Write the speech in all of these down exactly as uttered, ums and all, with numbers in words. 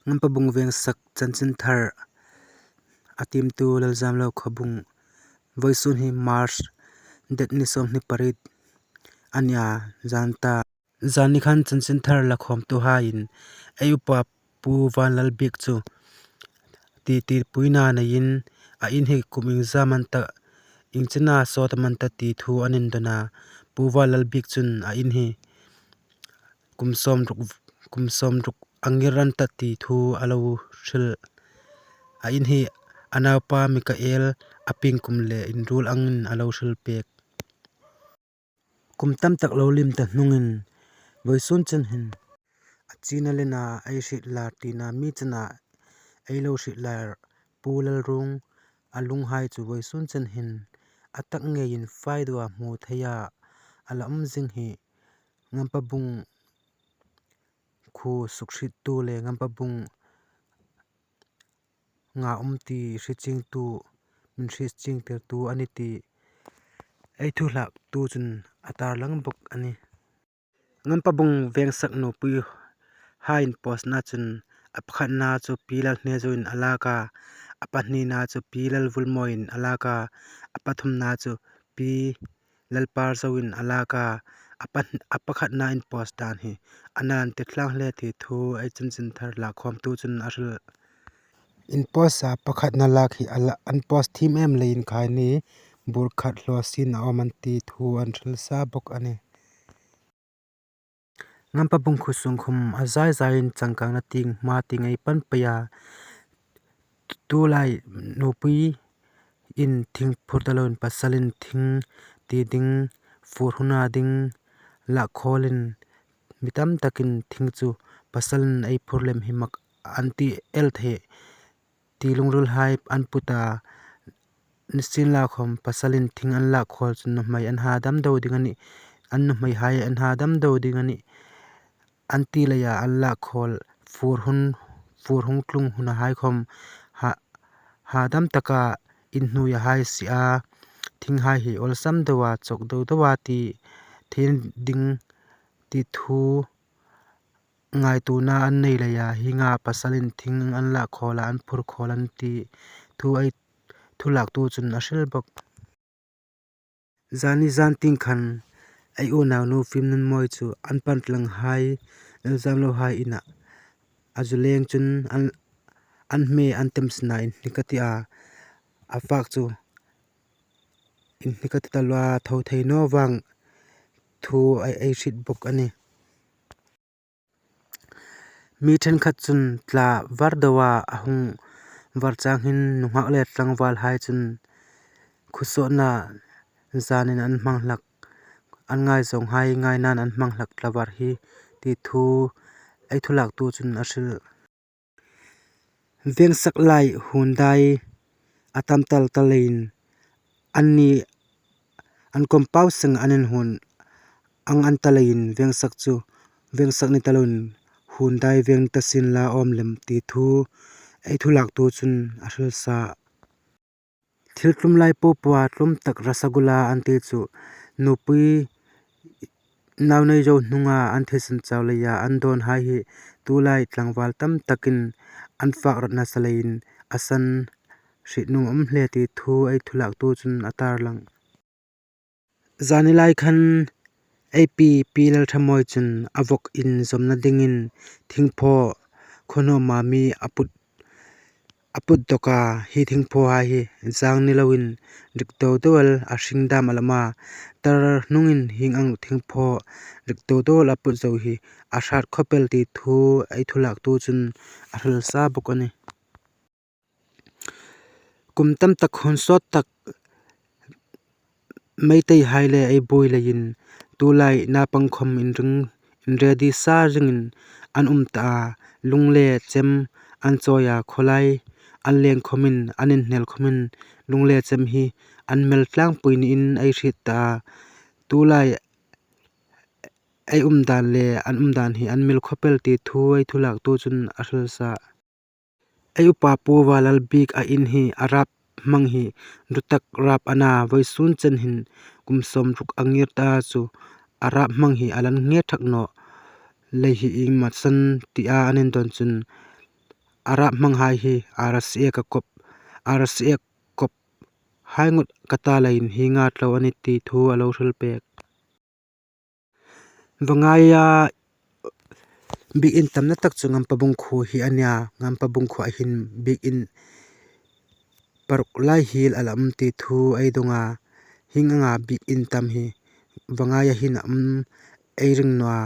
Ngampabung Vengsak chanchinthar a tiemtu Lalzamlo Khawbung. Vawisun hi March date ni sawmhni pariet a ni a, zan ta. Zani khan chanchinthar lakhawmtuhaiin ei upa Pu Vanlalbik chu titpuina neiin a in hi kum iengzam an ta, iengchina sawt am an ta ti thu an indon a. Pu Vanlalbik chun a in hi kum sawmruk, kum sawmruk a ngir an ta ti thu a lo hril. A in hi a naupa Mikael a pingkum le inruol angin a lo hril pek. Kum tam tak lo liem ta hnungin vawisun chen hin a china lena ei hriet lar tina mi chena ei lo hriet lar Pu Lalrung a lunghai chu vawisun chen hin a tak ngeiin fai deuha hmu theia a la um zing hi Ngampabung khuo sukhriettu le Ngampabung nga um ti hriet chiengtu, min hriet chiengtirtu a ni ti ei thu hlaktu chun a tarlang bawk a nih. Ngampabung Vengsak nupuihai inpawsna chun a pakhatna chu Pi Lalhnezoin a lak a, a pahnina chu Pi Lalvulmawiin a lak a, a pathumna chu Pi Lalparzoin a lak a, a pa-, a pakhatna inpawsdan hi a nain ti tlang hle ti thu ei chanchinthar lakhawmtu chun a hril. Inpawsa pakhatna lak hi a la, an paws thiem em leiin khai ni, bur khat hlaw sin a awm an ti thu an hril sa bawk a nih. Ngampabung khuo sung khawm a zai zaiin changkangna tieng hma tieng ei pan pei a. Tulai nupuiin thing phur ta loin pasalin thing ti ding, fur huna ding, lak khawlin mi tam takin thing chu pasalin ei phur lem hi mak an ti el thei ti lungrilhai an put a. Nisienlakhawm pasalin thing an lak khawl chun nuhmei an ha dam do ding a nih, an nuhmeihai an ha dam do ding a nih an ti leia an lak khawl fur hun, fur hung tlung hunahai khawm ha, ha dam taka inhnuoi a hai si a, thinghai hi awlsam deuha chawk do deuha ti thei ding ti thu ngaituona an nei leia hienga pasalin thing an lak khawl a, an phur khawl an ti thu ei thu laktu chun a hril bawk. Zani zan tieng khan ei unaunu Fimnunmawi chu an pan tlanghai, Lalzamlohai ina a zu leng chun an, an hme an tem sina inhnik a ti a, a fak chu inhnik a ti ta lua tho thei naw vang thu ei, ei hriet bawk a nih. Mi ṭhenkhat chun tla var deuha a hung var chang hin nunghak le tlangvalhai chun khuosawtna zanin an hmang hlak, an ngaizawnghai ngainain an hmang hlak tla var hi ti thu ei thu laktu chun a hril. Vengsak lai hun dai a tam tal ta leiin anni an kawm pau seng an inhun ang an ta leiin Vengsak chu, Vengsak ni ta loin hun dai veng ta sien la awm lem ti thu ei thu laktu chun a hril sa. Thil tlum lai po poa tlum tak Rasgulla an ti chu nupui nau nei zo hnunga an thisen chau leia an dawnhai hi tulai tlangval tam takin an fak rawt nasa leiin a san hriet nuom a um hle ti thu ei thu laktu chun a tarlang. Zani lai khan ei pi, Pi Lalthamoi chun a vawk inzawmna dingin thingphaw khawnuoma mi a put, a put dawk a, hi thingphawhai hi zang ni loin rik do do el a hring dam a lam a, tar hnungin hieng ang thingphaw rik do do el a put zo hi a hrat khawp el ti thu ei thu laktu chun a hril sa bawk a nih. Kum tam tak hun sawt tak Meiteihai le ei buoi leiin tulai naupang khawm inring, inready sa ringin an um ta a, lung le chem an chawi a, khawlai an leng khawmin, an inhnel khawmin lung le chem hi an mel tlangpui niin ei hriet ta a, tulai ei umdan le an umdan hi an mil khawp el ti thu ei thu laktu chun a hril sa. Ei upa Pu Vanlalbik a in hi a rap hmang hi rutak rap a na, vawisun chen hin kum sawmruk a ngir ta chu a rap hmang hi a lan nge thak naw lei hi ieng mak san tia an indon chun a rap hmanghai hi R C A ka kop, R C A kop hai ngot ka ta leiin hi nga tlo a ni ti thu a lo hril pek. Vangaia bikin tamna tak chu Ngampabung khuo hi a nia, Ngampabung khuo a hin bikin paruk lai hiel a la um ti thu ei dong a, hieng anga bikin tam hi Vangaia hin a um ei ring naw a,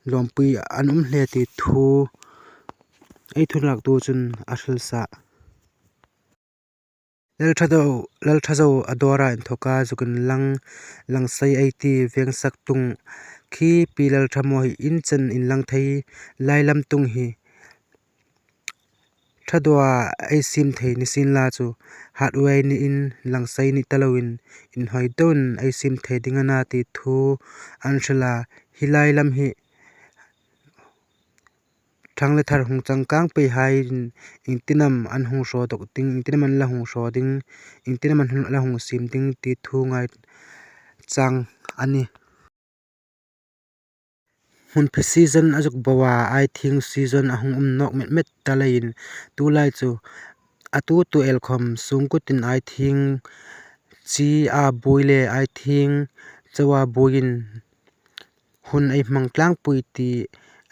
lawmpui an um hle ti thu ei thulaktu chun a hril sa. Lalṭhazo, Lalṭhazo a dawra inthoka zukin lang, Langsei ei ti Vengsak tung khi Pi Lalṭhamawi in chen inlang thei lai lam tung hi ṭha dawa ei siem thei ni sien la chu, Hatwei niin Langsei ni ta loin inhawi deuin ei siem thei ding a na ti thu an hril a, hi lai lam hi ṭhang le thar hung changkang pei haiin iengtin am an hung hraw dawk ding, iengtin am an la hung hraw ding, iengtin am an la hung siem ding ti thu ngai chang a nih. Hmunphi season a zuk bo a, aithieng season a hung um nawk met met ta leiin, tulai chu a tu tu el khawm sungkutin aithieng chi a buoi le aithieng cho a buoiin hun ei hmang tlangpui ti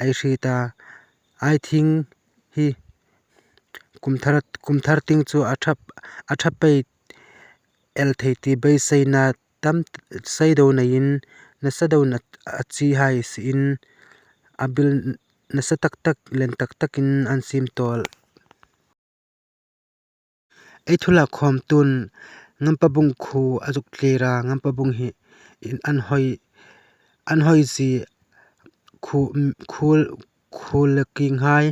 ei hriet a, aithieng hi kum thar, kum thar tieng chu a ṭha, a ṭha pei el thei ti beiseina tam seido neiin nasa dona a chi hai siin a bil nasa tak tak, len tak takin an siem tawl. Ei thulak khawmtun Ngampabung khuo a zuk tlir a, Ngampabung hi in an hawi, an hawi zie khuo, khuo, khuo le kinghai,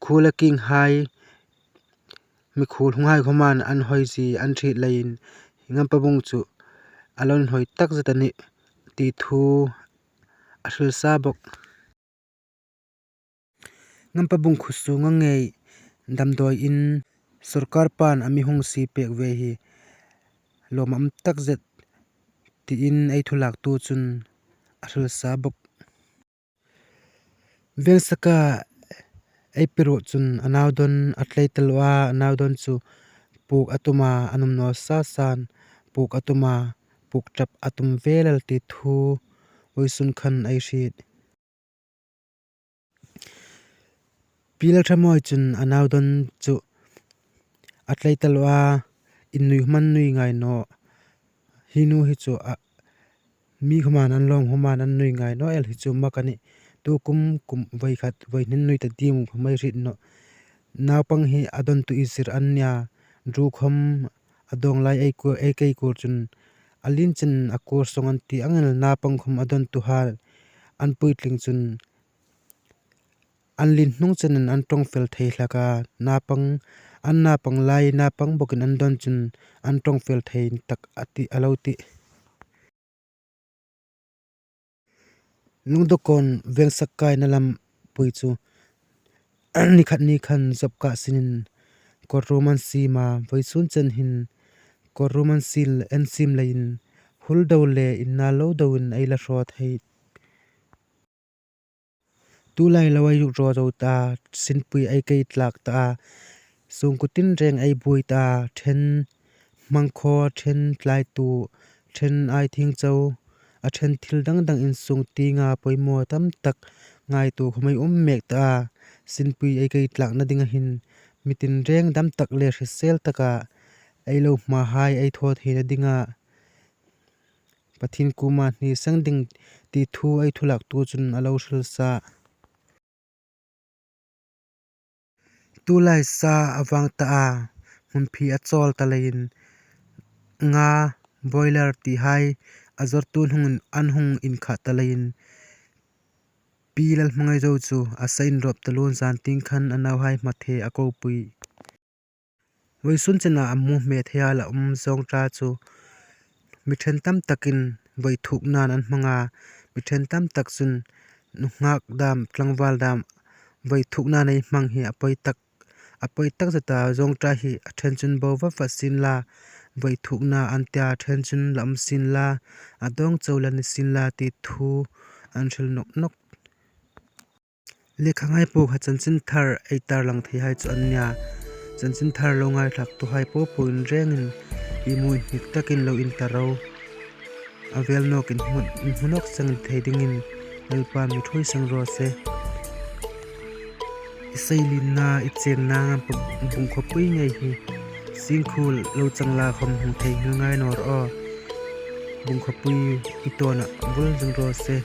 khuo le kinghai, mikhuol hunghai khawmin an hawi zie an hriet leiin Ngampabung chu a lo inhawi tak zet a nih ti thu a hril sa bawk. Ngampabung khuo sunga ngei damdawiin sawrkar pan a mi hung sie pek ve hi lawm a um tak zet tiin ei thulaktu chun a hril sa bawk. Vengsaka ei pi ruot chun a nau don a tlei taluo a, a nau don chu puk a tum a, a nuom naw sa san puk a tum a, puk ṭap a tum ve lal ti thu vawisun khan ei hriet. Pi Lalṭhamawi chun a nau don chu a tlei taluo a, innui hman nui ngai naw. Hi nu hi chu a, mi khawmin an lawm khawmin an nui ngai naw el hi chu mak a nih. Tukum, kum voi khat voi hni nui ta ding khawm ei hriet nawh. Naupang hi a dontu i zir an nia, ru khawm a dawng lai ei ku, ei kei kur chun a lien chen a kur sawng an ti ang el, naupang khawm a dontuhai an puitling chun an lien hnung chenin an ṭawng fel thei hlak a, naupang, an naupang lai naupang bawkin an don chun an ṭawng fel thei tak a ti, a lo ti. Lungdokawn Vengsak kaina lampui chu ni khat ni khan zop kah sinin kawr rum an siem a, vawisun chen hin kawr rum an siem, an siem leiin hul do le inna lo doin ei la hraw thei. Tulai lo ei zuk raw zo ta, sinpui ei kei tlak ta, sungkuo tin reng ei buoi ta, ṭhen hmangkhaw, ṭhen tlaitu, ṭhen aithieng cho, a ṭhen thil dang dang insung tienga poimaw tam tak ngaituo khawm ei um mek ta, sinpui ei kei tlakna dinga hin mi tin reng dam tak le hrisel taka ei lo hmahai ei thaw theina dinga Pathien kuoma hni seng ding ti thu ei thulaktu chun a lo hril sa. Tulai sa a vang ta a, hmunphi a chawl ta leiin nga, boiler tihai a zawrtu hung, an hung inkhah ta leiin Pi Lalhmangaizo chu a sa inrawp taluo, zan tieng khan a nauhai hmathe a kopui. Vawisun chena a hmu hme thei a la um zawng ta chu mi ṭhen tam takin vawi thuknain an hmang a, mi ṭhen tam tak chun nunghak dam, tlangval dam vawi thuknain ei hmang hi a pawi tak, a pawi tak zet a, zawng ta hi a ṭhen chun bo va va sien la, vawi thukna an tia ṭhen chun la um sien la, a dawng chau la ni sien la ti thu an hril nawk nawk. Lekha ngai po kha chanchinthar ei tarlang theihai chu an nia. Chanchinthar lo ngaithlaktuhai po po in rengin, i mu inhnik takin lo intar ro. A vel nawk inhmu, inhmu nawk seng thei dingin Lalpan mi ṭhuoi seng raw se. I seilienna, i chenna ngam po bung khawpui ngei hi. Singkhuol lo chang la khawm hmu thei nghal ngai naw rawh. Bung khawpui i tawna bul zing raw se.